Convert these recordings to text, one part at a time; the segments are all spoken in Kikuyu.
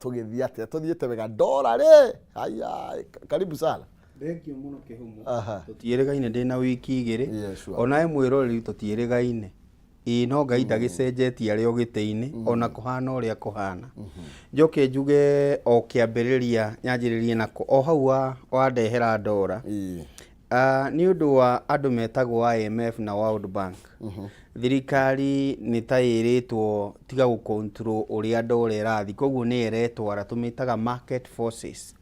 Tũgĩthiĩ atĩa? Tũthiĩte wega ndora rĩ? Haya, karibu sana. Thengiũ mũno Kĩhumo. Aha. Tũtiĩrĩgaine, ndĩna wiki 2. Yeah, sure. Onawe mwĩroreri, tũtiĩrĩgaine. Ĩĩ, no Ngai ndagĩcenjetie arĩ o gĩtĩ-inĩ, ona kũhana ũrĩa kũhana. Njoke njuge o kĩambĩrĩria, nyanjĩrĩrie nako o hau wandehera ndora. Ah, nĩ ũndũ wa andũ metagwo IMF na World Bank, thirikari nĩ ta ĩrĩtwo tiga gũ control ũrĩa ndora ĩrathiĩ, koguo nĩ ĩretwara, tũmĩtaga market forces.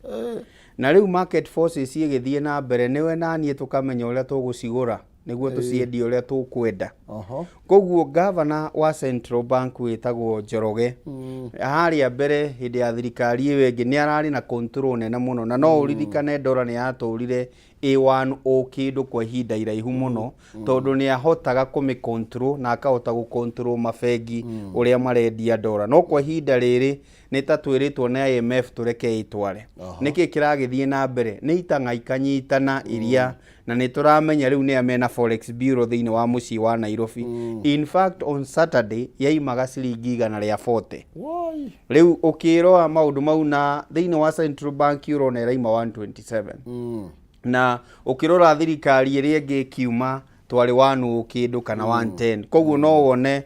Na rĩu market forces ĩgĩthiĩ na mbere, nĩwe na niĩ tũkamenya ũrĩa tũgũcigũra nĩguo tũciendie ũrĩa tũkwenda. Koguo gavana wa Central Bank wĩtagwo Njoroge, harĩa mbere hĩndĩ ya thirikari ĩyo ĩngĩ, nĩ ararĩ na control nene mũno, na no ũririkane ndora nĩ yatũrire A1 o kĩndũ kwa ihinda iraihu mũno, tondũ nĩ ahotaga kũmĩ control na akahota gũ control mabengi ũrĩa marendia ndora. No kwa ihinda rĩrĩ nĩ ta twĩrĩtwo nĩ IMF tũreke ĩtware. Nĩkĩ kĩragĩthiĩ na mbere? Nĩ itang'a ikanyitana iria, na nĩ tũramenya rĩu nĩa mena Forex Bureau thĩinĩ wa mũciĩ wa Nairobi. In fact, on Saturday yaimaga ciringi 140. Woi. Rĩu ũkĩrora maũndũ mau na thĩinĩ wa Central Bank ũrona ĩraima 127, na ũkĩrora thirikari ĩrĩa ĩngĩ ĩkiuma twarĩ 1 kĩndũ kana 110. Koguo no wone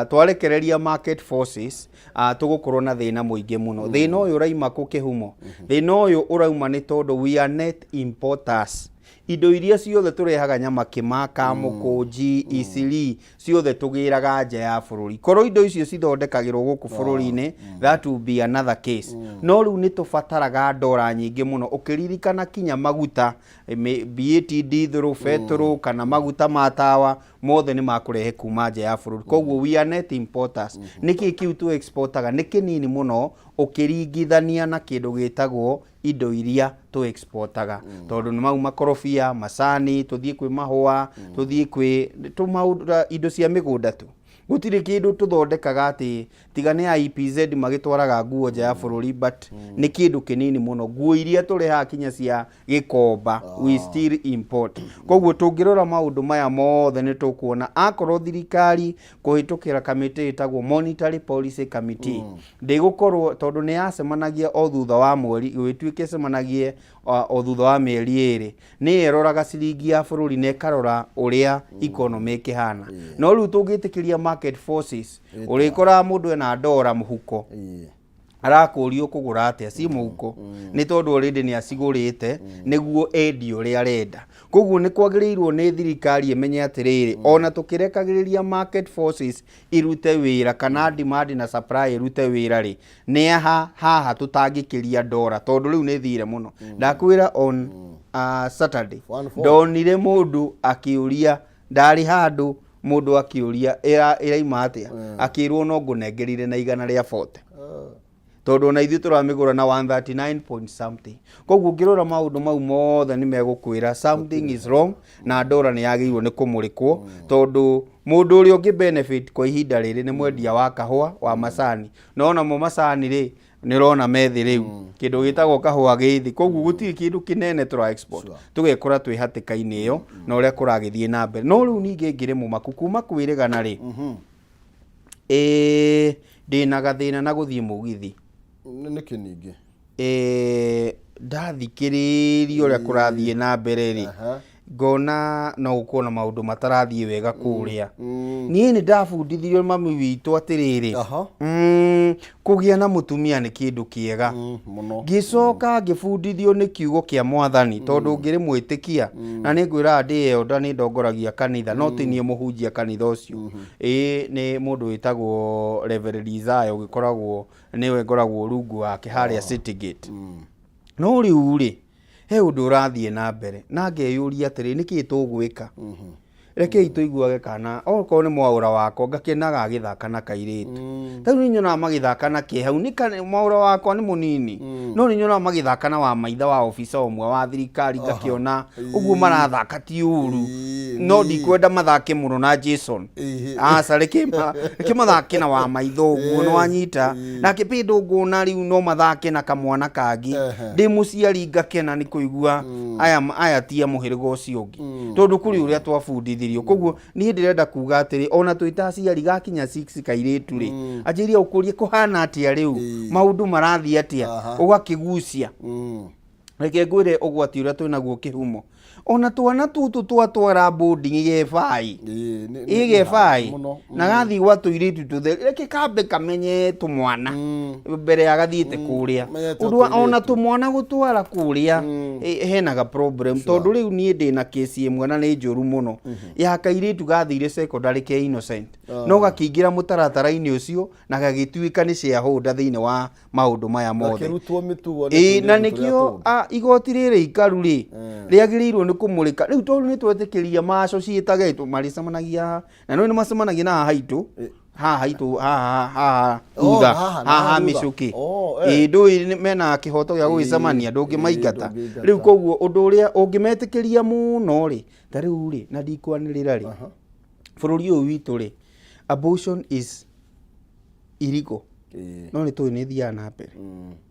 twarekereria market forces, tũgũkorwo na thĩna mũingĩ mũno. Thĩna ũyũ ũraima kũ, Kĩhumo? Thĩna ũyũ ũrauma nĩ tondũ we are net importers. Indo iria ciothe tũrehaga, nyama, kĩmaka, mũkũnji, iciri, ciothe tũgĩraga nja ya bũrũri. Korwo indo icio cithondekagĩrwo gũkũ bũrũri-inĩ, that will be another case. No rĩu nĩ tũbataraga ndora nyingĩ mũno, ũkĩririkana kinya maguta, be it diesel, petrol kana maguta ma tawa, mothe nĩ makũrehe kuma nja ya bũrũri. Koguo we are net importers. Nĩkĩ kĩu tũ exportaga nĩ kĩnini mũno ũkĩringithania na kĩndũ gĩtagwo indo iria tũ exportaga, tondũ nĩ mau makorobia, macani, tũthiĩ kwĩ mahũa, tũthiĩ kwĩ tũmaũndũ, indo cia mĩgũnda tu. Gũtirĩ kĩndũ tũthondekaga atĩ tiga nĩ IPZ magĩtwaraga nguo nja ya bũrũri, but nĩ kĩndũ kĩnini mũno. Nguo iria tũrehaga kinya cia Gĩkomba, we still import. Koguo tũngĩrora maũndũ maya mothe, nĩ tũkuona akorwo thirikari kũhĩtũkĩra kamĩtĩ ĩtagwo Monetary Policy Committee ndĩgũkorwo, tondũ nĩ yacemanagia o thutha wa mweri, gũgĩtuĩke ĩcemanagie o thutha wa mĩeri 2, nĩ ĩroraga ciringi ya bũrũri na ĩkarora ũrĩa economy ĩkĩhana. No rĩu tũngĩtĩkĩria market forces, ũrĩkoraga mũndũ ena ndora mũhuko, arakũrio kũgũra atĩa ci mũhuko, nĩ tondũ already nĩ acigũrĩte nĩguo endie ũrĩa arenda. Koguo nĩ kwagĩrĩirwo nĩ thirikari ĩmenye atĩrĩrĩ, ona tũkĩrekagĩrĩria market forces irute wĩra kana demand na supply ĩrute wĩra rĩ, nĩ ha haha tũtangĩkĩria ndora, tondũ rĩu nĩ thire mũno. Ndakwĩra on Saturday 140. ndonire mũndũ akĩũria, ndarĩ handũ mũndũ akĩũria ĩraima atĩa, akĩrwo no ngũnengerire na 140, tondũ ona ithuĩ tũramĩgũra na 139 point something. Koguo ũngĩrora maũndũ mau mothe, nĩ megũkwĩra something is wrong na ndora nĩ yagĩrĩirwo nĩ kũmũrĩkwo, tondũ mũndũ ũrĩa ũngĩ benefit kwa ihinda rĩrĩ nĩ mwendia wa kahũa, wa macani. No namo macani rĩ, nĩ ũrona methi rĩu, kĩndũ gĩtagwo kahũa gĩthĩ. Koguo gũtirĩ kĩndũ kĩnene tũra export. Tũgekora twĩ hatĩka-inĩ ĩyo na ũrĩa kũragĩthiĩ na mbere. No rĩu ningĩ ngĩrĩ mũmaku kuma kwĩrĩgana rĩ, ĩĩ, ndĩna gathĩna na gũthiĩ mũgithi. Nĩkĩ ningĩ? Ĩĩ, ndathikĩrĩria ũrĩa kũrathiĩ na mbere rĩ, ngona no gũkorwo na maũndũ matarathiĩ wega kũrĩa. Niĩ nĩ ndabundithirio mami witũ atĩrĩrĩ, kũgĩa na mũtumia nĩ kĩndũ kĩega. Mũno. Ngĩcoka ngĩbundithio nĩ kiugo kĩa Mwathani, tondũ ngĩrĩ mwĩtĩkia na nĩ ngwĩraga ndĩ elder, nĩ ndongoragia kanitha, no ti niĩ mũhunjia kanitha ũcio. Ĩĩ, nĩ mũndũ wĩtagwo Reverend Isaiah ũgĩkoragwo nĩwe ngoragwo rungu wake harĩa City Gate. No rĩu rĩ, he ũndũ ũrathiĩ na mbere na ngeyũria atĩrĩ, nĩkĩ tũgwĩka? Rekei tũiguage kana okorwo nĩ mwaũra wakwa, ngakenaga agĩthaka na kairĩtu. Tarĩu nĩ nyonaga magĩthaka na kĩhau nĩ mwaũra wakwa nĩ mũnini, no nĩ nyonaga magĩthaka na wa maitha wa obitha ũmwe wa thirikari, ngakĩona ũguo marathaka ti ũru, no ndikwenda mathake mũno na Jason. Aca, reke mathake na wa maitho ũguo nĩ wanyita nake bĩndũ nguona rĩu no mathake na kamwana kangĩ. Ndĩ mũciari ngakena nĩ kũigua aya aya ti a mũhĩrĩga ũcio ũngĩ, tondũ kũrĩ ũrĩa twabundithirio. Ũgĩtĩkĩrio. Koguo niĩ ndĩrenda kuga atĩrĩ, ona twĩ ta aciari, gakinya 6 kairĩtu rĩ, anjĩrĩria ũkũrie kũhana atĩa rĩu, maũndũ marathiĩ atĩa, ũgakĩgucia. Reke ngwĩre ũgwati ũrĩa twĩnaguo kĩhumo, ona twana tũtũ twatwara boarding gĩbai. Ĩĩ, Ĩ gĩbai mũno. Na gathiĩ gwa tũirĩtu tũtheri, reke kambe kamenye tũmwana mbere ya gathiĩte kũrĩa. Menyete Ũndũ wa ona tũirĩtu. tũmwana gũtwara kũrĩa, henaga problem, tondũ rĩu niĩ ndĩna kesi ĩmwe na nĩ njũru mũno ya kairĩtu gathire secondary ke innocent, no gakĩingĩra mũtaratara-inĩ ũcio na gagĩtuĩka nĩ shareholder thĩinĩ wa maũndũ maya mothe. Gakĩrutwo mĩtugo nĩ Ĩĩ, na tũirĩtu tũrĩa nĩkĩo tũngĩ. Igoti rĩrĩ ikaru rĩ, rĩagĩrĩirwo nĩ kũmũrĩka rĩu, tondũ nĩ twetĩkĩria maco ciĩtagetwo marĩcemanagia haha na no nĩ macemanagia na haha haitũ, haha haitũ, haha haha Oh, thutha haha, na haha thutha. mĩcũkĩ. Oh, eh. Ĩĩ, ndũĩ mena kĩhoto gĩa gũgĩcemania, ndũngĩmaingata. Ndũngĩingata. Rĩu koguo ũndũ ũrĩa ũngĩmetĩkĩria mũno rĩ, ta rĩu rĩ, na ndikwanĩrĩra rĩ, bũrũri ũyũ witũ rĩ, abortion is illegal, no nĩ tũĩ nĩ ĩthiaga na mbere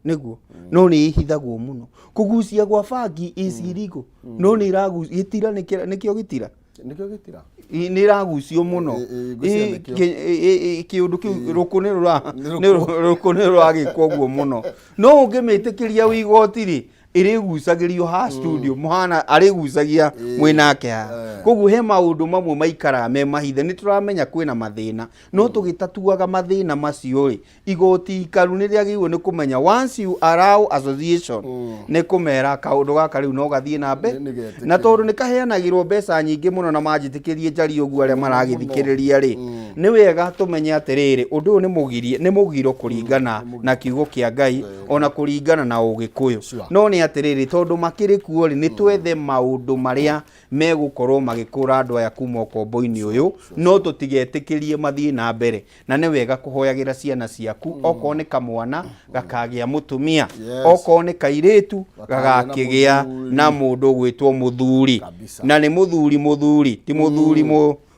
nĩguo, no nĩ ĩhithagwo mũno. Kũgucia gwa bangi is illegal, no nĩ ĩragucia. Gĩtira nĩkĩo gĩtira. Nĩkĩo gĩtira. Nĩ ĩragucio mũno. Ngwĩciria nĩkĩo. Kĩũndũ kĩu rũkũ nĩ rũra Nĩ nĩ rũkũ nĩ rũragĩkwo ũguo mũno, no ũngĩmĩtĩkĩria wĩ igoti rĩ, ĩrĩgucagĩrio ha studio mũhana arĩgucagia mwĩnake haha. Koguo he maũndũ mamwe maikaraga me mahithe. Nĩ tũramenya kwĩna mathĩna, no tũgĩtatuaga mathĩna macio rĩ, igoti ikaru nĩ rĩagĩrĩirwo nĩ kũmenya once you allow association, nĩ kũmera kaũndũ gaka rĩu no gathiĩ na mbere. Nĩ getĩkĩrie. Na tondũ nĩ kaheanagĩrwo mbeca nyingĩ mũno, na manjĩtĩkĩrie njarie ũguo arĩa maragĩthikĩrĩria rĩ, nĩ wega tũmenye atĩrĩrĩ, ũndũ ũyũ nĩ mũgirie, nĩ mũgiro kũringana na kiugo kĩa Ngai, ona kũringana na Ũgĩkũyũ. No nĩ atĩrĩrĩ, tondũ makĩrĩ kuo rĩ, nĩ twethe maũndũ marĩa megũkorwo magĩkũra andũ aya kuma ũkombo-inĩ ũyũ, no tũtigetĩkĩrie mathiĩ na mbere. Na nĩ wega kũhoyagĩra ciana ciaku, okorwo nĩ kamwana gakagĩa mũtumia, okorwo nĩ kairĩtu Gakagĩa na gagakĩgĩa mũthuri. Na mũndũ ũgwĩtwo mũthuri. Kabisa. Na nĩ mũthuri, mũthuri ti mũthuri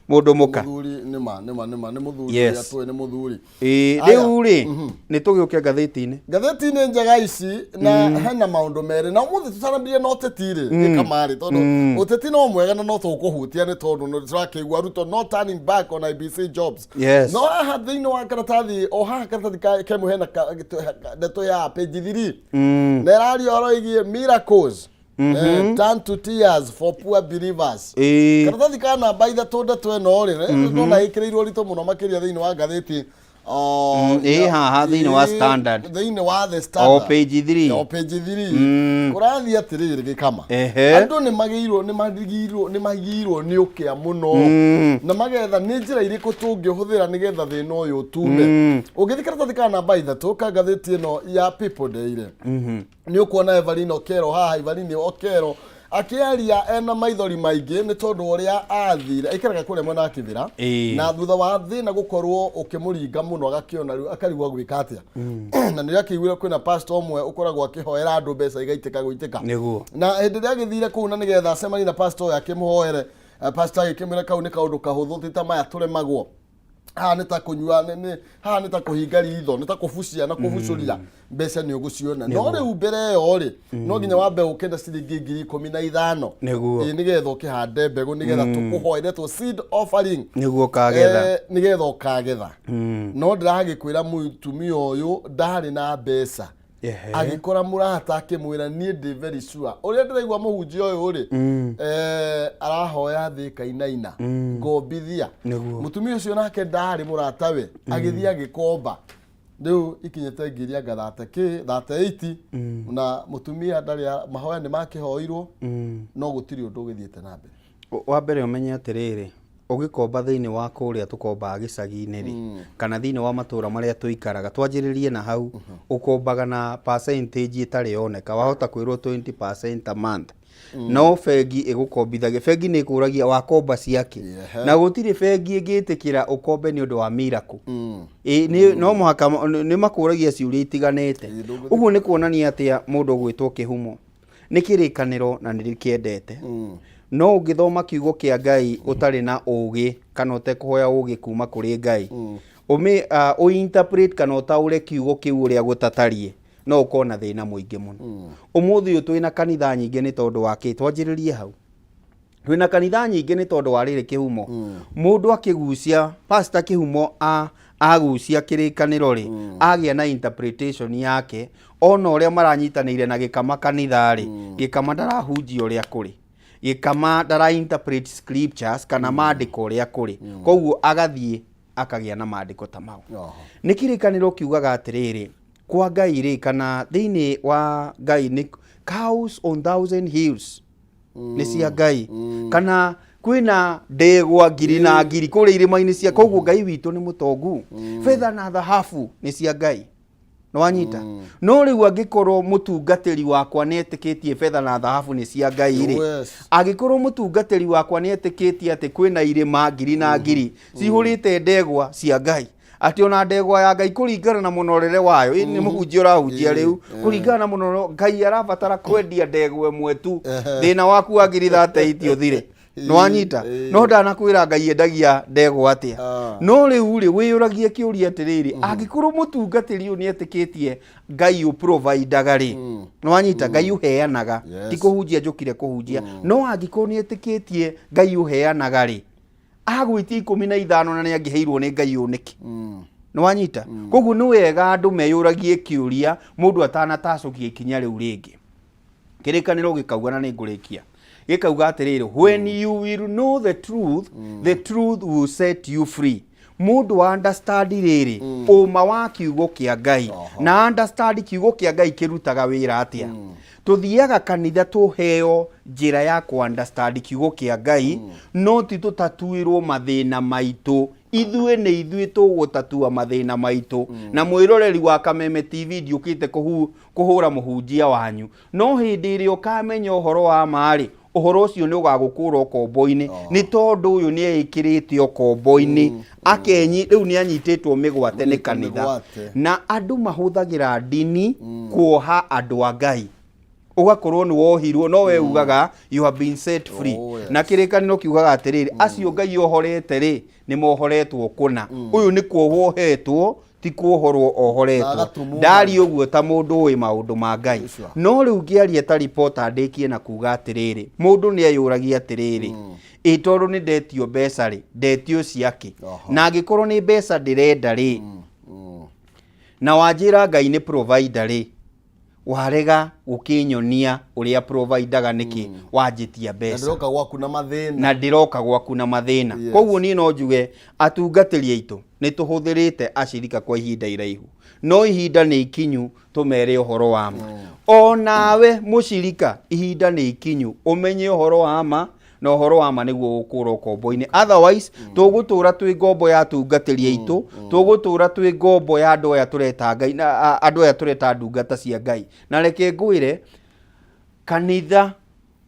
mũndũ mũka. Mũthuri, nĩma nĩma nĩma, nĩ mũthuri. Yes. Ũrĩa tũĩ nĩ mũthuri. Ĩĩ, Aya. rĩu rĩ, nĩ tũgĩũke ngathĩti-inĩ. Ngathĩti-inĩ njega ici na hena maũndũ merĩ, na ũmũthĩ tũtarambirie na ũteti rĩ, gĩkamarĩ, tondũ ũteti no mwega na no tũkũhutia, nĩ tondũ nĩ tũrakĩigua Ruto no turning back on IEBC jobs. No haha thĩinĩ wa karatathi, o haha karatathi kemwe hena ndeto ya page 3 na ĩraria ũhoro ĩgiĩ miracles turn to tears for poor believers. Karatathi ka namba 3, ndeto ĩno rĩ, ndona ĩkĩrĩirwo ũritũ mũno makĩria thĩinĩ wa ngathĩti. Ĩ haha thĩinĩ wa Standard. Thĩinĩ wa The Standard. O page 3. O page 3. Kũrathiĩ atĩrĩrĩ, gĩkama, andũ nĩ magĩirwo nĩ magĩirwo nĩ magĩirwo nĩ ũkĩa mũno, na magetha nĩ njĩra irĩkũ tũngĩhũthĩra nĩgetha thĩna ũyũ ũtume. Ũngĩthiĩ karatathi ka namba 3 ka ngathĩti ĩno ya People Daily, nĩ ũkuona Evelyn Okero haha, Evelyn Okero akĩaria ena maithori maingĩ nĩ tondũ ũrĩa athire aikaraga kũrĩa mwena wa Kĩbĩra, na thutha wa thĩna gũkorwo ũkĩmũringa mũno, agakĩona rĩu akarigwo gwĩka atĩa, na nĩrĩo akĩiguire kwĩna pastor ũmwe ũkoragwo akĩhoera andũ mbeca igaitĩka gũitĩka. Na hĩndĩ ĩrĩa agĩthire kũu na nĩgetha acemanie na pastor ũyũ akĩmũhoere, pastor agĩkĩmwĩra kau nĩ kaũndũ kahũthũ, ti ta maya tũremagwo haha, nĩ ta kũnyua haha nĩ ta kũhinga ritho, nĩ ta kũbucia na kũbucũria mbeca nĩ ũgũciona. No rĩu mbere ĩyo rĩ, no nginya wambe ũke na ciringi 15,000. Ĩĩ, nĩgetha ũkĩhande mbegũ, nĩgetha tũkũhoere tũ seed offering. Nĩguo ũkagetha. Nĩgetha ũkagetha. No ndĩragĩkwĩra mũtumia ũyũ ndarĩ na mbeca. Agĩkora mũrata akĩmwĩra, niĩ ndĩ very sure ũrĩa ndĩraigua mũhunjia ũyũ rĩ, arahoya thĩ kainaina ngombithia. Mũtumia ũcio nake ndarĩ mũratawe, agĩthiĩ agĩkomba, rĩu ikinyĩte ngiri anga thate kĩ 38, na mũtumia ndarĩ mahoya nĩ makĩhoirwo, no gũtirĩ ũndũ ũgĩthiĩte na mbere. Wa mbere ũmenye atĩrĩrĩ, ũgĩkomba thĩinĩ wa kũrĩa tũkombaga gĩcagi-inĩ rĩ, kana thĩinĩ wa matũra marĩa tũikaraga, twanjĩrĩrie na hau, ũkombaga na percentage ĩtarĩ yoneka. Wahota kwĩrwo 20% a month, no bengi ĩgũkombithagia, bengi nĩ ĩkũragia wakomba ciake. Na gũtirĩ bengi ĩngĩtĩkĩra ũkombe nĩ ũndũ wa miracle. Ĩ, no mũhaka nĩ makũragia ciũria itiganĩte. Ĩ, Ũguo nĩ kuonania atĩa mũndũ ũgwĩtwo kĩhumo nĩ kĩrĩkanĩro na nĩ rĩkĩendete, no ũngĩthoma kiugo kĩa Ngai ũtarĩ na ũgĩ kana ũtekũhoya ũgĩ kuma kũrĩ Ngai, ũmĩ ũinterpret kana ũtaũre kiugo kĩu ũrĩa gũtatariĩ, no ũkorwo na thĩna mũingĩ mũno. Ũmũthĩ ũyũ twĩna kanitha nyingĩ nĩ tondũ wa kĩ? Twanjĩrĩrie hau. Twĩna kanitha nyingĩ nĩ tondũ wa rĩrĩ kĩhumo. Mũndũ akĩgucia, pastor kĩhumo a agucia kĩrĩkanĩro rĩ, agĩa na interpretation yake, ona ũrĩa maranyitanĩire na gĩkama kanitha rĩ, gĩkama ndarahunjia ũrĩa kũrĩ. Gĩkama ndara interpret scriptures kana maandĩko ũrĩa kũrĩ. Koguo agathiĩ akagĩa na maandĩko ta mau. Nĩ kĩrĩkanĩro kiugaga atĩrĩrĩ, kwa Ngai rĩ, kana thĩinĩ wa Ngai nĩ cows on thousand hills nĩ cia Ngai, kana kwĩna ndegwa ngiri na ngiri kũrĩa irĩma-inĩ cia, koguo Ngai witũ nĩ mũtongu. Betha na thahabu nĩ cia Ngai. Nĩwanyita? No rĩu angĩkorwo mũtungatĩri wakwa nĩ etĩkĩtie betha na thahabu nĩ cia Ngai rĩ, angĩkorwo mũtungatĩri wakwa nĩ etĩkĩtie atĩ kwĩna irĩma ngiri na ngiri cihũrĩte ndegwa cia Ngai, atĩ ona ndegwa ya Ngai kũringana na mũnorere wayo, ĩ nĩ mũhunjia ũrahunjia rĩu, kũringana na mũnorere, Ngai arabatara kwendia ndegwa ĩmwe tu, thĩna waku wa ngiri 38 ũthire. Nĩwanyita? No ndanakwĩra Ngai endagia ndegwa atĩa. No rĩu rĩ, wĩyũragie kĩũria atĩrĩrĩ, angĩkorwo mũtungatĩri ũyũ nĩ etĩkĩtie Ngai ũprovidaga rĩ, nĩwanyita? Ngai ũheanaga, ti kũhunjia njũkire kũhunjia, no angĩkorwo nĩ etĩkĩtie Ngai ũheanaga rĩ, agwĩtia 15 na nĩ angĩheirwo nĩ Ngai ũyũ nĩkĩ? Nĩwanyita? Koguo nĩ wega andũ meyũragie kĩũria mũndũ atanatacũkia ikinya rĩu rĩngĩ. Kĩrĩkanĩro gĩkauga, na nĩ ngũrĩkia, gĩkauga atĩrĩrĩ, when you will know the truth, the truth will set you free. Mũndũ wa understand rĩrĩ ũma wa kiugo kĩa Ngai na understand kiugo kĩa Ngai kĩrutaga wĩra atĩa. Tũthiaga kanitha tũheo njĩra ya kũ understand kiugo kĩa Ngai, no ti tũtatuĩrwo mathĩna maitũ. Ithuĩ nĩ ithuĩ tũgũtatua mathĩna maitũ. Na mwĩroreri wa Kameme TV, ndiũkĩte kũhũra mũhunjia wanyu, no hĩndĩ ĩrĩa ũkamenya ũhoro wa ma-rĩ, ũhoro ũcio nĩ ũgagũkũra ũkombo-inĩ, nĩ tondũ ũyũ nĩ eĩkĩrĩte ũkombo-inĩ, akenyi rĩu nĩ anyitĩtwo mĩgwate nĩ Mũnyitwo kanitha. mĩgwate. Na andũ mahũthagĩra ndini kuoha andũ a Ngai, ũgakorwo nĩ wohirwo, no we ugaga you have been set free. Oh, yes. Na kĩrĩkanĩro kiugaga atĩrĩrĩ, acio Ngai ohorete rĩ, nĩ mohoretwo kũna. Ũyũ nĩ kuohwo ohetwo, ti kuohorwo ohoretwo. Na agatumuma. Ndaria ũguo ta mũndũ ũĩ maũndũ ma Ngai. Sure. No rĩu ngĩaria ta reporter, ndĩkie na kuga atĩrĩrĩ, mũndũ nĩ eyũragia atĩrĩrĩ, ĩ tondũ nĩ ndetio mbeca rĩ, ndetio ciakĩ? Na angĩkorwo nĩ mbeca ndĩrenda rĩ, na wanjĩra Ngai nĩ provider rĩ, warega gũkĩnyonia ũrĩa providaga nĩkĩ wanjĩtia Na mbeca? ndĩroka gwaku na mathĩna. Na ndĩroka gwaku na mathĩna. Koguo niĩ no njuge atungatĩri aitũ nĩ tũhũthĩrĩte acirika kwa ihinda iraihu, no ihinda nĩ ikinyu tũmere ũhoro wa ma. Onawe mũcirika, ihinda nĩ ikinyu ũmenye ũhoro wa ma, na ũhoro wa ma nĩguo gũkũra ũkombo-inĩ. Otherwise tũgũtũra twĩ ngombo ya atungatĩri aitũ, tũgũtũra twĩ ngombo ya andũ aya tũreta Ngai, na andũ aya tũreta ndungata cia Ngai. Na reke ngwĩre, kanitha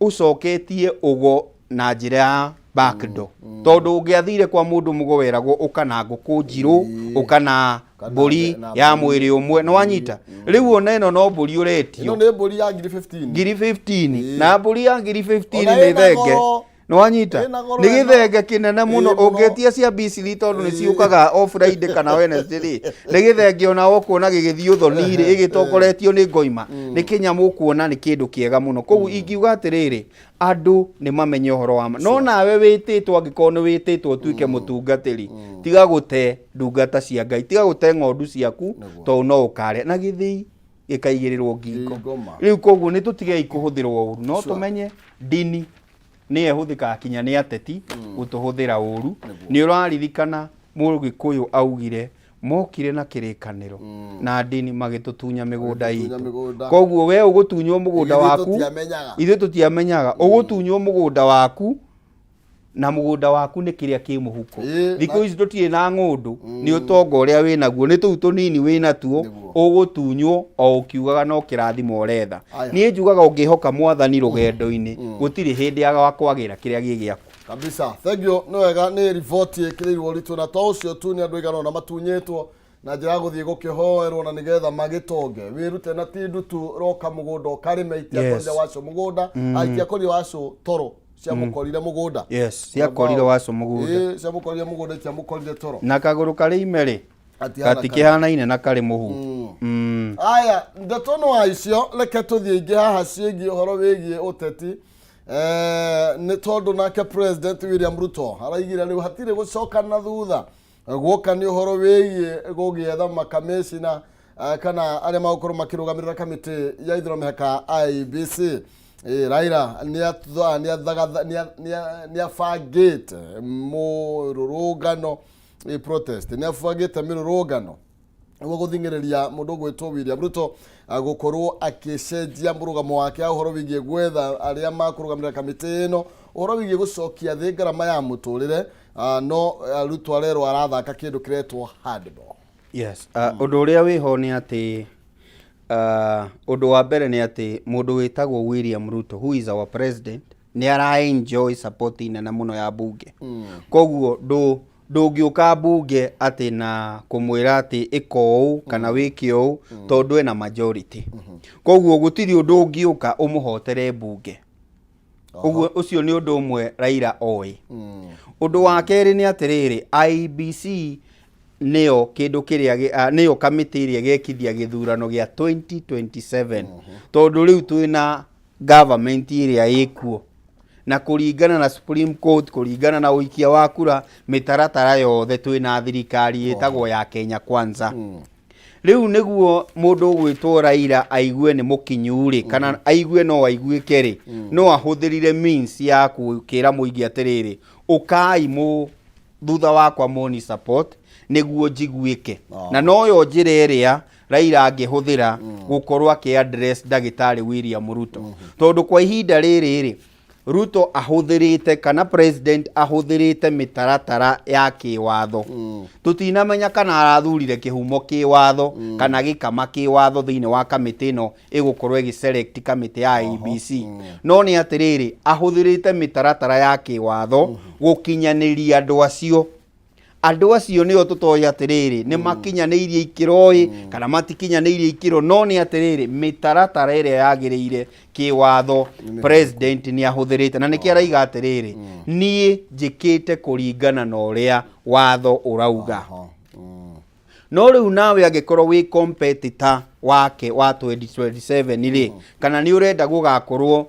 ũcoketie ũgo na njĩra ya backdoor, tondũ ũngĩathire kwa mũndũ mũgo weragwo ũka na ngũkũ njirũ, ũka na Kana mbũri na ya mbũri. mwĩrĩ ũmwe. Nĩ wanyita? Rĩu ona ĩno no mbũri ũretio. Ĩno nĩ mbũri ya ngiri 15. Ngiri 15. Na mbũri ya ngiri 15 Ona nĩ ĩna thenge. goro. Nĩ wanyita? Ĩna goro Nĩ ĩno. gĩthenge kĩnene mũno. Ĩĩ, mũno. Ũngĩtia cia Bisiri, tondũ nĩ ciũkaga o Friday kana Wednesday rĩ, nĩ gĩthenge ona ũkuona gĩgĩthiĩ ũthoni rĩ, ĩgĩtongoretio nĩ ngoima, nĩ kĩnyamũ ũkuona nĩ kĩndũ kĩega mũno. Koguo ingiuga atĩrĩrĩ, andũ nĩ mamenye ũhoro wa ma. No nawe wĩtĩtwo, angĩkorwo nĩ wĩtĩtwo ũtuĩke mũtungatĩri, tiga gũte ndungata cia Ngai, tiga gũte ng'ondu ciaku, tondũ no ũkarĩa na gĩthĩi gĩkaigĩrĩrwo ngingo. Ngingo ma. Rĩu koguo nĩ tũtigei kũhũthĩrwo ũru, no tũmenye ndini nĩyo ĩhũthĩkaga kinya nĩ ateti gũtũhũthĩra ũru. Nĩ ũraririkana Mũgĩkũyũ augire mokire na kĩrĩkanĩro na ndini magĩtũtunya mĩgũnda Magĩtũtunya itũ. mĩgũnda. Koguo we ũgũtunywo mũgũnda Ithuĩ waku, tũtiamenyaga. Ithuĩ tũtiamenyaga. Ũgũtunywo mũgũnda waku, na mũgũnda waku nĩ kĩrĩa kĩ mũhuko. Thikũ ici tũtirĩ na ng'ũndũ, nĩ ũtonga ũrĩa wĩ naguo, nĩ tũu tũnini wĩ natuo. Ũgũtunywo o ũkiugaga no kĩrathimo ũretha. Niĩ njugaga ũngĩhoka Mwathani rũgendo-inĩ, gũtirĩ hĩndĩ ya kwagĩra kĩrĩa gĩ gĩaku. Kabisa, thank you. Nĩ wega, nĩ riboti ĩkĩrĩirwo ũritũ, na to ũcio tu, nĩ andũ aigana ũna matunyĩtwo na njĩra ya gũthiĩ gũkĩhoerwo na nĩgetha magĩtonge. Wĩrute na ti ndutu, roka mũgũnda ũkarĩme. Itiakorire wacu mũgũnda, itiakorire wacu toro, ciamũkorire mũgũnda. Yes, ciakorire wacu mũgũnda. Ĩĩ, ciamũkorire mũgũnda, itiamũkorire toro. Na kagũrũ karĩ ime rĩ, Atihana. Gatikĩhanaine na karĩ mũhu. Aya, ndeto no wa icio, reke tũthiĩ ingĩ haha ciĩgiĩ ũhoro wĩgiĩ ũteti. Nĩ tondũ nake President William Ruto araigire rĩu hatirĩ gũcoka na thutha guoka nĩ ũhoro wĩgiĩ gũgĩetha makamĩcina kana arĩa magũkorwo makĩrũgamĩrĩra kamĩtĩ ya ithurano mĩhaka IEBC. Raila nĩ abangĩte mũrũrũngano, protest, nĩ abangĩte mĩrũrũngano nĩguo gũthing'ĩrĩria mũndũ ũgwĩtwo William Ruto gũkorwo akĩcenjia mũrũgamo wake ũhoro wĩgiĩ gwetha arĩa makũrũgamĩrĩra kamĩtĩ ĩno, ũhoro wĩgiĩ gũcokia thĩ ngarama ya mũtũrĩre. No Ruto arerwo arathaka kĩndũ kĩretwo hardball. Yes, ũndũ ũrĩa wĩho nĩ atĩ ũndũ wa mbere nĩ atĩ mũndũ wĩtagwo William Ruto, who is our president, nĩ ara enjoy support nene mũno ya bunge. Koguo ndũngĩũka bunge atĩ na kũmwĩra atĩ ĩka ũũ kana wĩke ũũ, tondũ ena majority. Koguo gũtirĩ ũndũ ũngĩũka ũmũhotere bunge. Ũguo ũcio nĩ ũndũ ũmwe Raila oĩ. Ũndũ wa kerĩ nĩ atĩrĩrĩ, IEBC nĩyo kĩndũ kĩrĩa nĩyo kamĩtĩ ĩrĩa ĩgekithia gĩthurano gĩa 2027, tondũ rĩu twĩna government ĩrĩa ĩkuo, na kũringana na Supreme Court, kũringana na ũikia wa kura, mĩtaratara yothe, twĩna thirikari ĩtagwo ya Kenya Kwanza. Rĩu nĩguo mũndũ ũgwĩtwo Raila aigue nĩ mũkinyu rĩ, kana aigue no aiguĩke rĩ, no ahũthĩrire means ya kwĩra mũingĩ atĩrĩrĩ, ũkai mũ thutha wakwa mũni support nĩguo njiguĩke. Na noyo njĩra ĩrĩa Raila angĩhũthĩra gũkorwo akĩ address ndagĩtarĩ William Ruto, tondũ kwa ihinda rĩrĩ rĩ, Ruto ahũthĩrĩte, kana president ahũthĩrĩte mĩtaratara ya kĩwatho. Tũtinamenya kana arathurire kĩhumo kĩwatho kana gĩkama kĩwatho thĩinĩ wa kamĩtĩ ĩno ĩgũkorwo ĩgĩ select kamĩtĩ ya IEBC, no nĩ atĩrĩrĩ, ahũthĩrĩte mĩtaratara ya kĩwatho gũkinyanĩria andũ acio. Andũ acio nĩo tũtoĩ atĩrĩrĩ, nĩ makinyanĩirie ikĩro ĩ kana matikinyanĩirie ikĩro, no nĩ atĩrĩrĩ, mĩtaratara ĩrĩa yagĩrĩire kĩwatho president nĩ ahũthĩrĩte, na nĩkĩo araiga atĩrĩrĩ, niĩ njĩkĩte kũringana na ũrĩa watho ũrauga. No rĩu nawe angĩkorwo wĩ competitor wake wa 2027 rĩ, kana nĩ ũrenda gũgakorwo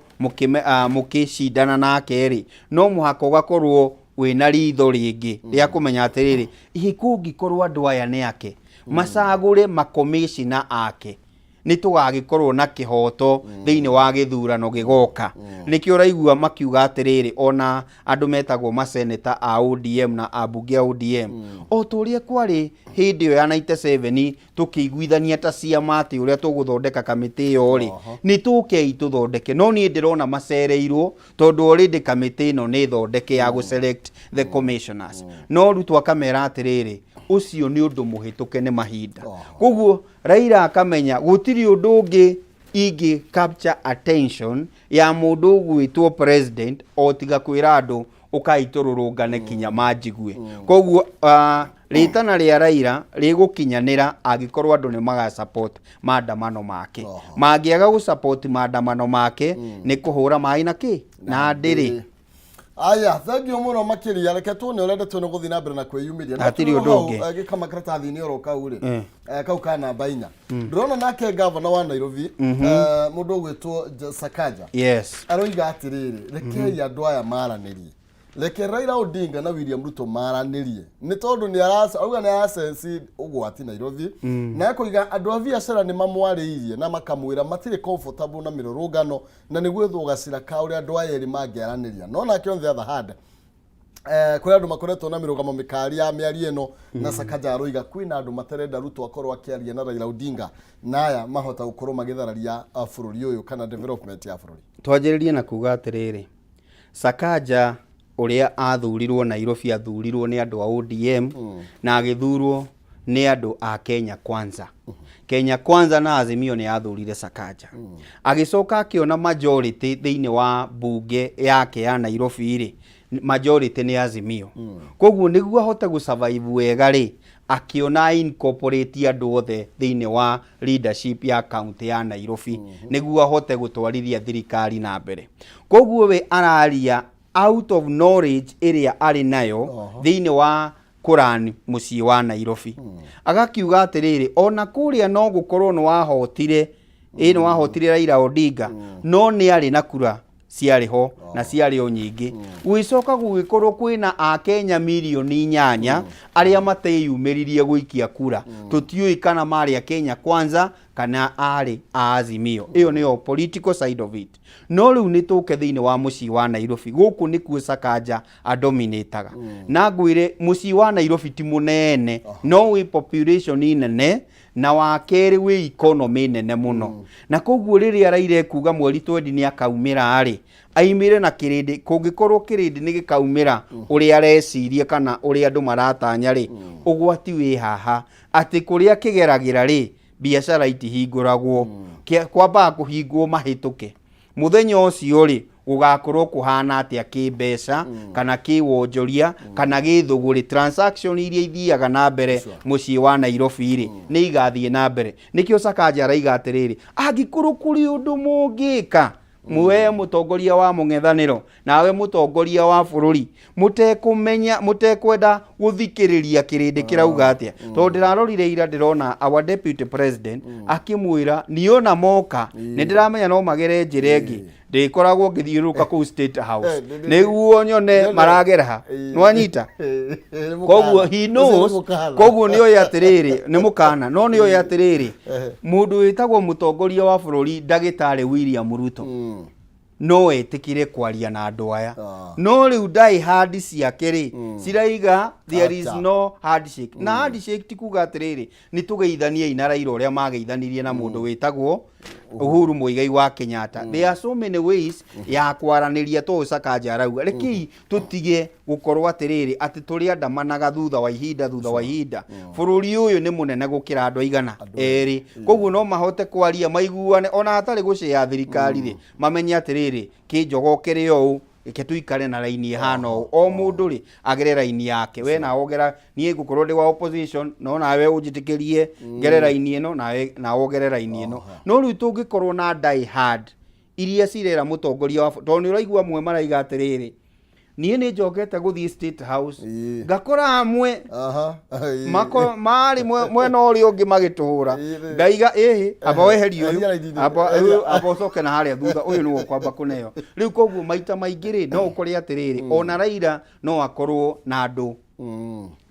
mũkĩcindana nake rĩ, no mũhaka ũgakorwo wĩna ritho rĩngĩ rĩa kũmenya atĩrĩrĩ, ĩ kũngĩkorwo andũ aya nĩ ake macagũre makomĩcina ake, nĩ tũgagĩkorwo na kĩhoto thĩinĩ wa gĩthurano gĩgoka. Nĩkĩo ũraigua makiuga atĩrĩrĩ, ona andũ metagwo maseneta a ODM na ambunge a ODM, o ta ũrĩa kwarĩ hĩndĩ ĩyo ya 97 tũkĩiguithania ta ciama atĩ ũrĩa tũgũthondeka kamĩtĩ ĩyo rĩ, nĩ tũkei tũthondeke. No niĩ ndĩrona macereirwo, tondũ already kamĩtĩ ĩno nĩ thondeke ya gũ select the commissioners, no Ruto akamera atĩrĩrĩ, ũcio nĩ ũndũ mũhĩtũke nĩ mahinda. Koguo Raila akamenya gũtirĩ ũndũ ũngĩ ingĩ capture attention ya mũndũ ũgwĩtwo president o tiga kwĩra andũ ũkai tũrũrũngane kinya manjigue. Koguo rĩtana rĩa Raila rĩgũkinyanĩra angĩkorwo andũ nĩ maga support maandamano make. Mangĩaga gũ support maandamano make, nĩ kũhũra maĩ na kĩ na ndĩrĩ. Aya, thank you mũno makĩria. Reke tuone ũrĩa ndeto ĩno gũthiĩ na mbere na kwĩyumĩria. No Hatirĩ tũrĩ ũndũ hau, ũngĩ. gĩkama karatathi-inĩ oro kau rĩ, kau ka namba 4, ndĩrona nake gavana wa Nairobi, mũndũ ũgwĩtwo Sakaja, aroiga atĩrĩrĩ, rekei andũ aya maranĩrie, reke Raila Odinga na William Ruto maranĩrie, nĩ tondũ nĩ auga nĩ arasensi ũgwati Nairobi, na akoiga andũ a biacara nĩ mamwarĩirie na makamwĩra matirĩ comfortable na mĩrũrũngano, na nĩ gwethwo gacĩra ka ũrĩa andũ aya erĩ mangĩaranĩria. No nake on the other hand, kũrĩ andũ makoretwo na mĩrũgamo mĩkali ya mĩario ĩno, na Sakaja aroiga kwĩna andũ matarenda Ruto akorwo akĩaria na Raila Odinga, na aya mahota gũkorwo magĩthararia bũrũri ũyũ kana development ya bũrũri. Twanjĩrĩrie na kuga atĩrĩrĩ, Sakaja ũrĩa athurirwo Nairobi, athurirwo nĩ andũ a ODM na agĩthurwo nĩ andũ a Kenya Kwanza. Kenya Kwanza na Azimio nĩ athurire Sakaja, agĩcoka akĩona majority thĩinĩ wa bunge yake ya Nairobi rĩ, majority nĩ Azimio. Koguo nĩguo ahote gũ survive wega rĩ, akĩona incorporate andũ othe thĩinĩ wa leadership ya county ya Nairobi nĩguo ahote gũtwarithia thirikari na mbere. Koguo we araria out of knowledge ĩrĩa arĩ nayo thĩinĩ wa kũrani mũciĩ wa Nairobi. Agakiuga atĩrĩrĩ, ona kũrĩa no gũkorwo nĩ wahotire, ĩ nĩ wahotire Raila Odinga, no nĩ arĩ na kura Ciarĩ ho na ciarĩ o nyingĩ. Gũgĩcoka gũgĩkorwo kwĩna Akenya mirioni 8 arĩa mateyumĩririe gũikia kura. Tũtiũĩ kana marĩ a Kenya Kwanza kana arĩ a Azimio. Ĩyo nĩyo political side of it. No rĩu nĩ tũke thĩinĩ wa mũciĩ wa Nairobi. Gũkũ nĩkuo Sakaja adominataga. Na ngwĩre, mũciĩ wa Nairobi ti mũnene, no wĩ population nene, na wa kerĩ wĩ economy nene mũno. Na koguo rĩrĩa Raila ekuga mweri 20 nĩ akaumĩra rĩ, aimĩre na kĩrĩndĩ. Kũngĩkorwo kĩrĩndĩ nĩ gĩkaumĩra ũrĩa areciria kana ũrĩa andũ maratanya rĩ, ũgwati wĩ haha atĩ kũrĩa kĩgeragĩra rĩ, biacara itihingũragwo. Kwambaga kũhingwo mahĩtũke. Mũthenya ũcio rĩ, gũgakorwo kũhana atĩa kĩmbeca kana kĩwonjoria kana gĩthũgũrĩ? Transaction iria ithiaga na mbere mũciĩ wa Nairobi rĩ, nĩ igathiĩ na mbere. Nĩkĩo Sakaja araiga atĩrĩrĩ, angĩkorwo kũrĩ ũndũ mũngĩka, we mũtongoria wa mũng'ethanĩro nawe mũtongoria wa bũrũri, mũtekũmenya, mũtekwenda gũthikĩrĩria kĩrĩndĩ kĩrauga atĩa. Tondũ ndĩrarorire ira, ndĩrona our deputy president akĩmwĩra, niona moka nĩ ndĩramenya no magere njĩra ĩngĩ, ndĩkoragwo ngĩthiũrũrũka kũu State House nĩguo nyone maragera ha. Nĩwanyita? Koguo he knows, koguo nĩ oĩ atĩrĩrĩ, nĩ mũkana, no nĩ oĩ atĩrĩrĩ, mũndũ wĩtagwo mũtongoria wa bũrũri, Ndagĩtarĩ William Ruto, no etĩkĩre kwaria na andũ aya. No rĩu die hard ciake rĩ, ciraiga there is Acha. no handshake. Na handshake ti kuga atĩrĩrĩ, nĩ tũgeithaniei na Raila ũrĩa mageithanirie na mũndũ wĩtagwo Uhuru Muigai wa Kenyatta. There are so many ways ya kwaranĩria. To Sakaja arauga, rekei tũtige gũkorwo atĩrĩrĩ, atĩ tũrĩandamanaga thutha wa ihinda, thutha wa ihinda. Bũrũri ũyũ nĩ mũnene gũkĩra andũ aigana erĩ, koguo no mahote kwaria maiguane ona hatarĩ gũcĩa thirikari rĩ, mamenye atĩrĩrĩ, kĩnjogo kĩrĩ ũũ, reke tũikare na raini ĩhana ũũ, o mũndũ rĩ agere raini yake. We nawe ogera, niĩ ngũkorwo ndĩ wa opposition, no nawe ũnjĩtĩkĩrie ngere raini ĩno, nawe nawe ũgere raini ĩno. No rĩu tũngĩkorwo na die hard iria cirera mũtongoria wa, tondũ nĩ ũraigua amwe maraiga atĩrĩrĩ, niĩ nĩ njokete gũthiĩ State House, ngakora amwe mako marĩ mwena ũrĩa ũngĩ magĩtũhũra. Ngaiga ĩhĩ, amba weherie ũyũ. Eheria raini-inĩ. Amba Eheria. ũyũ, amba ũcoke na harĩa thutha, ũyũ nĩwe ũkwamba kũneo rĩu. Koguo maita maingĩ rĩ, no ũkore atĩrĩrĩ, ona Raila no akorwo na andũ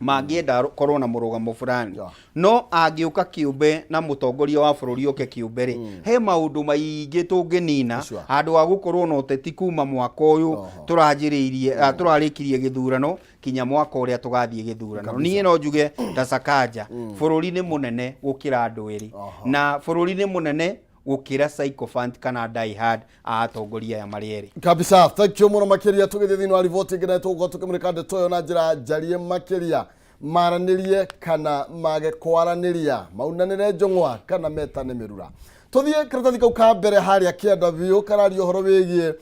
mangĩenda korwo na mũrũgamo fulani, no angĩũka kĩũmbe na mũtongoria wa bũrũri oke kĩũmbe rĩ, he maũndũ maingĩ tũngĩnina handũ ha gũkorwo na ũteti kuma mwaka ũyũ tũranjĩrĩirie, tũrarĩkirie gĩthurano kinya mwaka ũrĩa tũgathiĩ gĩthurano. Niĩ no njuge ta Sakaja, bũrũri nĩ mũnene gũkĩra andũ erĩ, na bũrũri nĩ mũnene gũkĩra sycophant kana die hard a atongoria aya marĩ erĩ. Kabisa, thank you mũno makĩria. Tũgĩthiĩ thĩinĩ wa riboti ĩngĩ na tũgũkorwo tũkĩmũrĩka ndeto ĩyo na njĩra njarie makĩria. Maranĩrie kana mage kwaranĩria, maunanĩre njũng'wa kana metane mĩrura. Tũthiĩ karatathi kau ka mbere harĩa kĩanda biũ, kararia ũhoro wĩgiĩ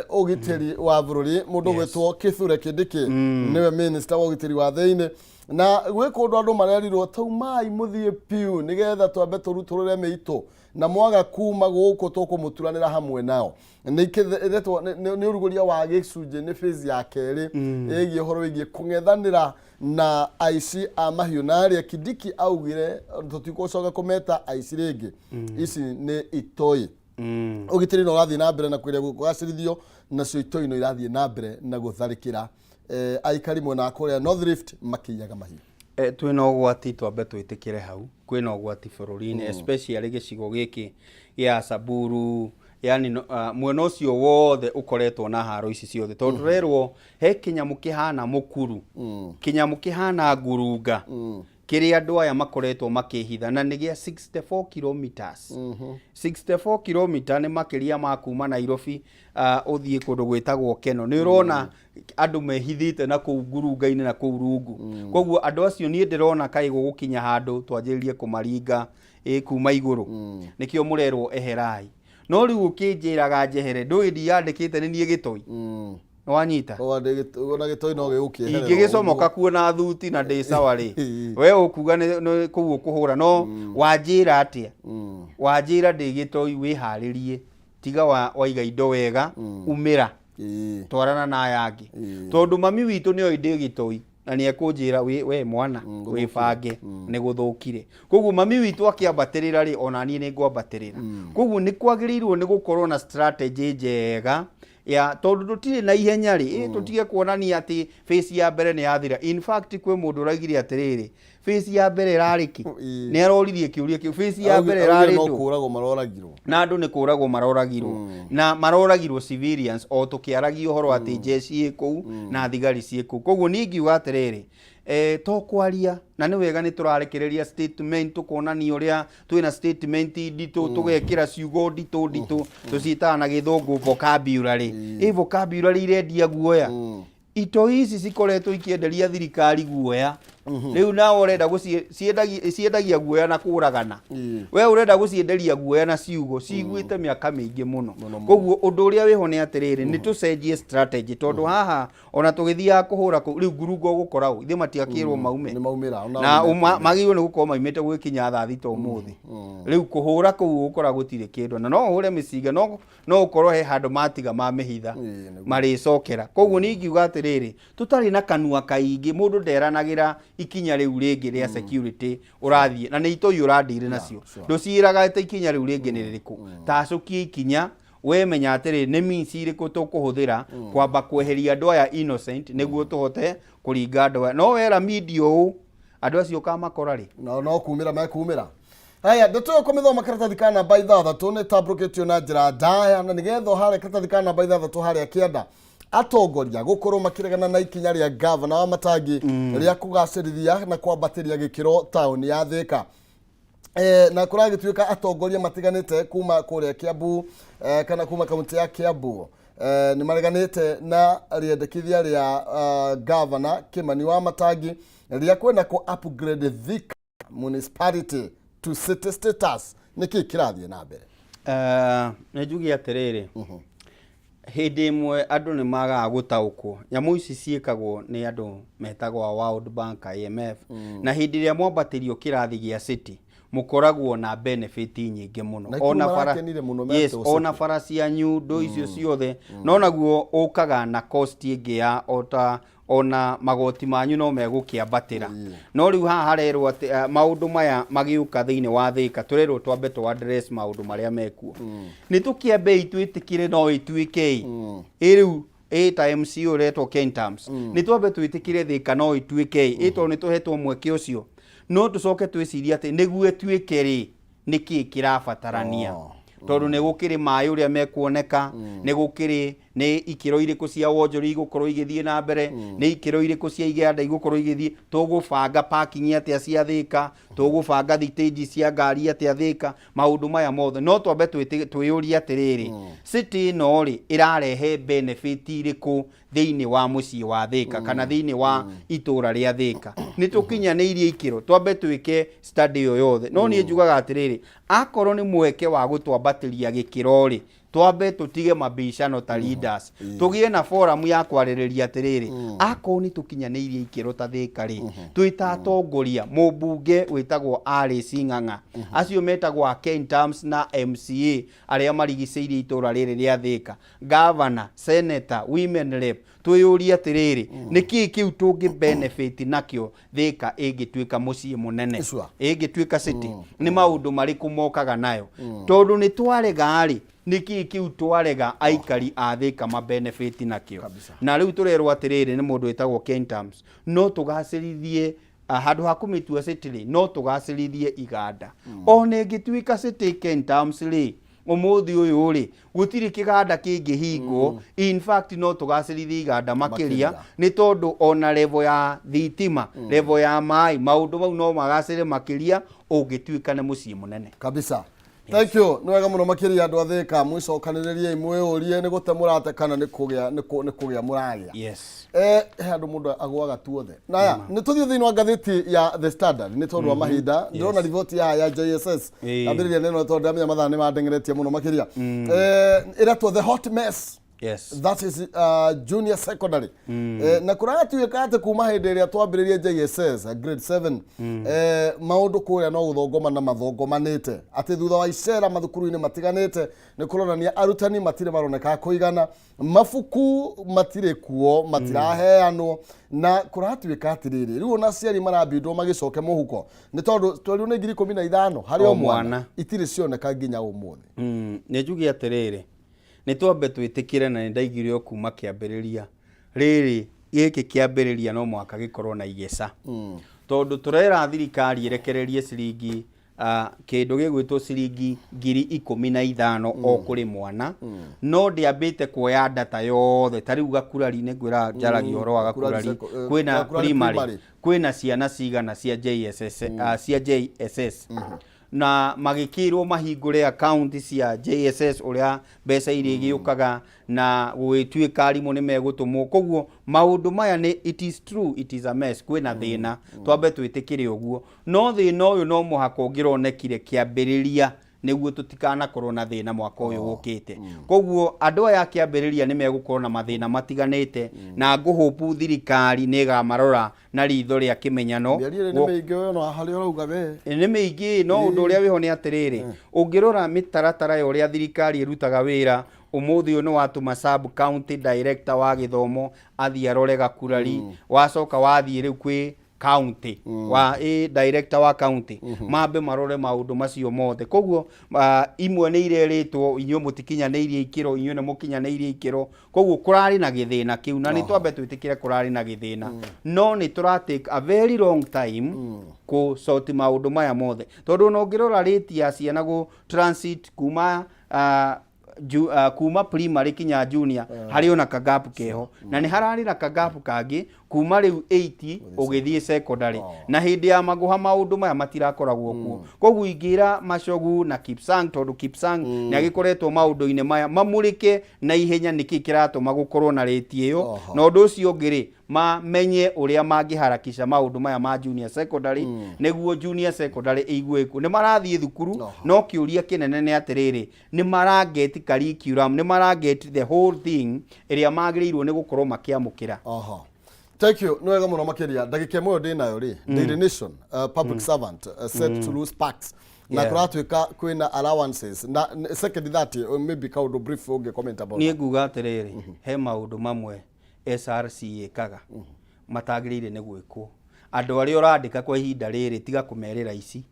ũgitĩri wa bũrũri. Mũndũ gwĩtwo Kithure Kindiki nĩwe minister wa ũgitĩri wa thĩinĩ, na gwĩ kũndũ andũ marerirwo taumai mũthiĩ piũ nĩgetha twambe tũrutũrũre mĩitũ, na mwaga kuma gũkũ tũkũmũturanĩra hamwe nao. Nĩ ĩretwo nĩ ũrugũria wa gĩcunjĩ, nĩ phase ya kerĩ ĩgiĩ ũhoro wĩgiĩ kũng'ethanĩra na aici a mahiũ, na arĩa Kindiki augire tũtigũcoka kũmeta aici rĩngĩ, ici nĩ itoi. Ũgitĩri no ũrathiĩ na mbere na kwĩrĩa kũgacĩrithio, nacio itoi no irathiĩ na mbere na gũtharĩkĩra aikari mwena wa kũrĩa North Rift makĩiyaga mahiũ. Twĩna ũgwati, twambe twĩtĩkĩre hau kwĩna ũgwati bũrũri-inĩ, especially gĩcigo gĩkĩ gĩa Samburu, yani mwena ũcio wothe ũkoretwo na haro ici ciothe, tondũ tũrerwo he kĩnyamũ kĩhana mũkuru, kĩnyamũ kĩhana ngurunga kĩrĩa andũ aya makoretwo makĩhitha, na nĩ gĩa 64 kilometers. 64 kilomita nĩ makĩria ma kuma Nairobi ũthiĩ kũndũ gwĩtagwo Keno. Nĩ ũrona andũ mehithĩte na kũu ngurunga-inĩ na kũu rungu. Koguo andũ acio niĩ ndĩrona kaĩ gũgũkinya handũ twanjĩrĩrie kũmaringa ĩ kuma igũrũ. Nĩkĩo mũrerwo eherai. No rĩu ũkĩnjĩraga njehere, ndũĩ ndiyandĩkĩte nĩ niĩ gĩtoi. Nĩwanyita? Ona gĩtoi no gĩgũkĩeherera. Ingĩgĩcomoka kuo na thuti na ndĩ sawa rĩ, we ũkuga nĩ kũu ũkũhũra, no wanjĩra atĩa? Wanjĩra ndĩ gĩtoi, wĩharĩrie, tiga waiga indo wega, umĩra, twarana na aya angĩ, tondũ mami witũ nĩoĩ ndĩ gĩtoi. Na nĩ ekũnjĩra, "We mwana, wĩbange, nĩ gũthũkire." Koguo mami witũ akĩambatĩrĩra rĩ, ona niĩ nĩ ngwambatĩrĩra. Koguo nĩ kwagĩrĩirwo nĩ gũkorwo na strategy njega ya tondũ tũtirĩ na ihenya rĩ, tũtige kuonania atĩ phase ya mbere nĩ yathira. In fact, kwĩ mũndũ ũraigire atĩrĩrĩ, phase ya mbere ĩrarĩ kĩ? Nĩ aroririe kĩũria kĩu, phase ya mbere ĩrarĩ Augire no ndũ? Kũragwo maroragirwo. Na andũ nĩ kũragwo maroragirwo, na maroragirwo civilians, o tũkĩaragia ũhoro atĩ jeshi ĩ kũu na thigari ciĩ kũu. Koguo niĩ ingiuga atĩrĩrĩ, to kwaria, na nĩ wega nĩ tũrarekereria statement, tũkonania ũrĩa twĩna statement nditũ, tũgekĩra ciugo nditũ nditũ, tũciĩtaga na Gĩthũngũ vocabulary. Vocabulary irendia guoya. Itoi ici cikoretwo ikĩenderia thirikari guoya. Rĩu nawe ũrenda ciendagia guoya na kũragana. We ũrenda gũcienderia guoya na ciugo ciguĩte mĩaka mĩingĩ mũno. Koguo ũndũ ũrĩa wĩho nĩ atĩrĩrĩ, nĩ tũcenjie strategy, tondũ haha ona tũgĩthiaga kũhũra kũu rĩu ngurungo ũgũkora ũ ithe matiakĩrwo maume. Nĩ maumĩra ona Na nĩ magĩrĩirwo nĩ gũkorwo maumĩte gũgĩkinya thaa 6 ũmũthĩ. Rĩu kũhũra kũu ũgũkora gũtirĩ kĩndũ, na no ũhũre mĩcinga, no ũkorwo he handũ matiga mamĩhitha. Ĩĩ, nĩguo. Marĩcokera. Koguo niĩ ingiuga atĩrĩrĩ, tũtarĩ na kanua kaingĩ, mũndũ nderanagĩra ikinya rĩu rĩngĩ rĩa security ũrathiĩ na nĩ itoi ũrandire nacio. Ndũciĩraga atĩ ikinya rĩu rĩngĩ nĩ rĩrĩkũ. Tacũkia ikinya, we menya atĩrĩ, nĩ means irĩkũ tũkũhũthĩra kwamba kweheria andũ aya innocent nĩguo tũhote kũringa andũ aya. No wera media ũũ, andũ acio ũkamakora rĩ? No kumĩra mekumĩra. Haya, ndeto ĩyo kũmĩthoma karatathi ka namba 6 nĩ tambũrũkĩtio na njĩra ndaya, na nĩgetha harĩa karatathi ka namba 6 harĩa kĩanda, atongoria gũkorwo makĩregana na ikinya rĩa gavana wa Matangi rĩa kũgacĩrithia na kwambatĩria gĩkĩro taũni ya Thĩka. Na kũragĩtuĩka atongoria matiganĩte kuma kũrĩa Kiambu, kana kuma kaunti ya Kiambu, nĩ mareganĩte na rĩendekithia rĩa gavana Kimani wa Matangi rĩa kwenda kũ upgrade Thika municipality to city status. Nĩkĩ kĩrathiĩ na mbere? Nĩ njuge atĩrĩrĩ, hĩndĩ ĩmwe andũ nĩ magaga gũtaũkwo, nyamũ ici ciĩkagwo nĩ andũ metagwo a World Bank, IMF, na hĩndĩ ĩrĩa mwambatĩrio kĩrathi gĩa city, mũkoragwo na benefit nyingĩ mũno. Na Ona bara marakenire mũno metwo ona city. Bara cianyu, ndũ icio ciothe, no naguo ũkaga na cost ĩngĩ ya ota ona magoti manyu no megũkĩambatĩra. No rĩu haha harerwo atĩ maũndũ maya magĩũka thĩinĩ wa Thĩka, tũrerwo twambe tũ address maũndũ marĩa mekuo. Nĩ tũkĩambei twĩtĩkĩre no ĩtuĩke ĩ rĩu ĩ ta MCA ũretwo Ken Terms, nĩ twambe twĩtĩkĩre Thĩka no ĩtuĩke ĩ, tondũ nĩ tũhetwo mweke ũcio. No tũcoke twĩcirie atĩ nĩguo ĩtuĩke rĩ, nĩkĩ kĩrabatarania? Tondũ nĩ gũkĩrĩ maĩ ũrĩa mekuoneka, nĩ gũkĩrĩ nĩ ikĩro irĩkũ cia wonjoria igũkorwo igĩthiĩ na mbere, nĩ ikĩro irĩkũ cia iganda igũkorwo igĩthiĩ, tũgũbanga parking atĩa cia Thĩka, tũgũbanga thitĩnji cia ngari atĩa Thĩka. Maũndũ maya mothe no twambe twĩyũrie atĩrĩrĩ, city ĩno rĩ, ĩrarehe benefit irĩkũ thĩinĩ wa mũciĩ wa Thĩka kana thĩinĩ wa itũra rĩa Thĩka? Nĩ tũkinyanĩirie ikĩro? Twambe twĩke study ĩyo yothe. No niĩ njugaga atĩrĩrĩ, akorwo nĩ mweke wa gũtwambatĩria gĩkĩro rĩ, twambe tũtige mabicano ta leaders, tũgĩe na forum ya kwarĩrĩria atĩrĩrĩ, akorwo nĩ tũkinyanĩirie ikĩro ta Thĩka rĩ, twĩ ta atongoria, mũmbunge wĩtagwo Alice Ng'ang'a, acio metagwo a Ken Terms na MCA arĩa marigicĩirie itũra rĩrĩ rĩa Thĩka, governor, senator, women rep, twĩyũrie atĩrĩrĩ, nĩ kĩĩ kĩu tũngĩ benefit nakĩo Thĩka ĩngĩtuĩka mũciĩ mũnene, ĩngĩtuĩka city? Nĩ maũndũ marĩkũ mokaga nayo? Tondũ nĩ twarega rĩ, nĩ kĩĩ kĩu twarega aikari a Thĩka ma benefit nakĩo? Na rĩu tũrerwo atĩrĩrĩ nĩ mũndũ wĩtagwo Ken Terms, no tũgacĩrithie, handũ ha kũmĩtua city rĩ, no tũgacĩrithie iganda. Ona ĩngĩtuĩka city, Ken Terms rĩ, ũmũthĩ ũyũ rĩ, gũtirĩ kĩganda kĩngĩhingwo. In fact, no tũgacĩrithie iganda makĩria, Makĩria. Nĩ tondũ ona level ya thitima, level ya maĩ, maũndũ mau no magacĩre makĩria ũngĩtuĩka nĩ mũciĩ mũnene. Kabisa, thank you. Nĩ wega mũno makĩria. Andũ a Thĩka, mwĩcokanĩrĩriei, mwĩyũrie nĩ gũte mũrate kana nĩ kũgĩa nĩ kũgĩa mũragĩa. He handũ mũndũ agũaga tuothe. Naya nĩ tũthiĩ thĩinĩ wa ngathĩti ya The Standard nĩ tondũ wa mahinda. Ndĩrona riboti ya JSS. Ambĩrĩria neno tondũ ndamenya mathaa nĩ mandengeretie mũno makĩria. Ĩretwo "The Hot Mess". That is junior secondary. Na kũratuĩka atĩ kuma hĩndĩ ĩrĩa twambĩrĩrie JSS grade 7, maũndũ kũrĩa no gũthongomana mathongomanĩte, atĩ thutha wa icera mathukuru-inĩ matiganĩte nĩ kũronania arutani matirĩ maroneka kũigana, mabuku matirĩ kuo, matiraheanwo, na kũratuĩka atĩrĩrĩ, rĩu ona aciari marambindwo magĩcoke mũhuko, nĩ tondũ twerirwo nĩ 15,000 harĩ o O mwana, mwana. Itirĩ cioneka nginya ũmũthĩ. Nĩ njuge atĩrĩrĩ, nĩ twambe twĩtĩkĩre, na nĩ ndaigire o kuma kĩambĩrĩria rĩrĩ, gĩkĩ kĩambĩrĩria no mũhaka gĩkorwo na igeca, tondũ tũrera thirikari ĩrekererie ciringi kĩndũ gĩgwĩtwo ciringi 15,000 o kũrĩ mwana, no ndĩambĩte kuoya data yothe. Ta rĩu Gakurari, nĩ ngwĩra njaragia ũhoro wa Gakurari Gakurari, kwĩna Gakurari primary, primary. Kwĩna ciana cigana cia JSS, cia JSS, na magĩkĩrwo mahingũre account cia JSS ũrĩa mbeca iria igĩũkaga, na gũgĩtuĩka arimũ nĩ megũtũmwo. Koguo maũndũ maya nĩ, it is true, it is a mess, kwĩna thĩna, twambe twĩtĩkĩre ũguo. No thĩna ũyũ no mũhaka ũngĩronekire kĩambĩrĩria nĩguo tũtikanakorwo na thĩna mwaka ũyũ ũkĩte. Koguo andũ aya kĩambĩrĩria nĩ megũkorwo na mathĩna matiganĩte, na ngũhũpu thirikari nĩ ĩgamarora na ritho rĩa kĩmenyano. Mĩario ĩrĩ nĩ mĩingĩ we no harĩa ũrauga we. Nĩ mĩingĩ, no ũndũ ũrĩa wĩho nĩ atĩrĩrĩ, ũngĩrora mĩtaratara ya ũrĩa thirikari ĩrutaga wĩra ũmũthĩ ũyũ, nĩ watũma sub county director wa gĩthomo athiĩ arore Gakurari, wacoka wathiĩ rĩu kwĩ county wa director wa county, mambe marore maũndũ macio mothe. Koguo imwe nĩ irerĩtwo inyuĩ mũtikinyanĩirie ikĩro, inyuĩ nĩ mũkinyanĩirie ikĩro. Koguo kũrarĩ na gĩthĩna kĩu, na nĩ twambe twĩtĩkĩre kũrarĩ na gĩthĩna, no nĩ tũra take a very long time kũ sort maũndũ maya mothe, tondũ ona ũngĩrora rate ya ciana gũ transit kuma kuma primary kinya junior, harĩ ona kagapu keho, na nĩ hararĩ na kagapu kangĩ kuma rĩu 80 ũgĩthiĩ secondary, na hĩndĩ ya magũha maũndũ maya matirakoragwo kuo. Koguo ingĩra Machogu na Kipsang, tondũ Kipsang nĩ agĩkoretwo maũndũ-inĩ maya, mamũrĩke na ihenya nĩkĩ kĩratũma gũkorwo na rate ĩyo. Na ũndũ ũcio ũngĩ rĩ, mamenye ũrĩa mangĩharakisha maũndũ maya ma junior secondary, nĩguo junior secondary ĩigue ĩkuo nĩ marathiĩ thukuru. No kĩũria kĩnene nĩ atĩrĩrĩ, nĩ maraget curriculum, nĩ maraget the whole thing ĩrĩa magĩrĩirwo nĩ gũkorwo makĩamũkĩra? Aha. Thank you. Nĩ wega mũno makĩria. Ndagĩka ĩmwe ndĩ nayo rĩ. Daily Nation, public servant set to lose perks. Na kũratuĩka kwĩna allowances. Na second that, maybe kaũndũ brief ũngĩ comment about. Niĩ nguga atĩrĩrĩ, he maũndũ mamwe SRC ĩkaga matagĩrĩire nĩ gwĩkwo. Andũ arĩa ũrandĩka kwa ihinda rĩrĩ, tiga kũmerĩra ici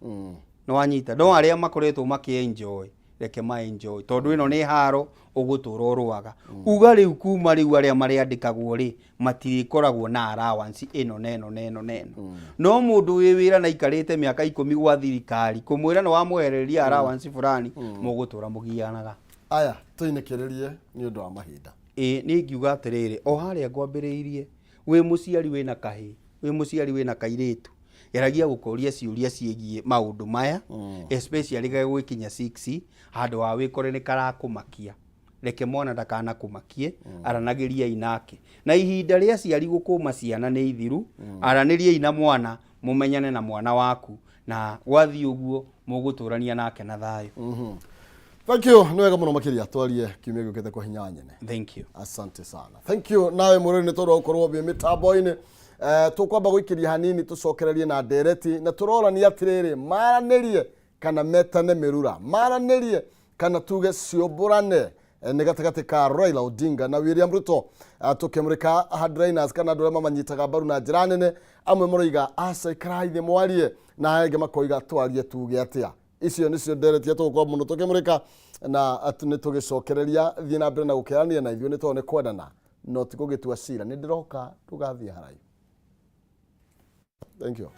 nĩ wanyita, no arĩa makoretwo makĩ enjoy, reke ma enjoy, tondũ ĩno nĩ haro ũgũtũra ũrũaga. Uga rĩu kuma rĩu arĩa marĩandĩkagwo rĩ, matirĩkoragwo na allowance ĩno na ĩno na ĩno na ĩno. No mũndũ wĩ wĩra na aikarĩte mĩaka 10 gwa thirikari, kũmwĩra nĩ wamwehereria allowance fulani, mũgũtũra mũgianaga. Aya, tũinĩkĩrĩrie nĩ ũndũ wa mahinda. Ĩ, niĩ ingiuga atĩrĩrĩ, o harĩa ngwambĩrĩirie, wĩ mũciari wĩna kahĩ, wĩ mũciari wĩna kairĩtu, geragia gũkoria ciũria ciĩgiĩ maũndũ maya, especially gegũgĩkinya 6, handũ ha wĩkore nĩ karakũmakia. Reke mwana ndakanakũmakie, aranagĩriai nake, na ihinda rĩa aciari gũkũma ciana nĩ ithiru. Aranĩriai na mwana, mũmenyane na mwana waku, na gwathiĩ ũguo mũgũtũrania nake na thayũ. Thank you. Nĩ wega mũno makĩria. Twarie kiumia gĩũkĩte kwa hinya wa nyene. Thank you. Asante sana. Thank you nawe mũrori nĩ tondũ wa gũkorwo wĩ mĩtambo-inĩ. Tũkwamba gũikĩria hanini, tũcokererie na ndereti, na tũrorania atĩrĩrĩ, maranĩrie kana metane mĩrura, maranĩrie kana tuge ciũmbũrane, nĩ gatagatĩ ka Raila Odinga na William Ruto. Tũkĩmũrĩka hardliners kana andũ arĩa mamanyitaga mbaru na njĩra nene, amwe maroiga aca, ikarai thĩ mwarie, na arĩa angĩ makoiga twarie tuge atĩa. Icio nĩcio ndereti tũgũkorwo mũno tũkĩmũrĩka, na nĩ tũgĩcokereria. Thiĩ na mbere na gũkĩaranĩria na ithuĩ, nĩ tondũ nĩ kwendana no ti gũgĩtua cira. Nĩ ndĩroka, ndũgathiĩ haraihu. Thank you.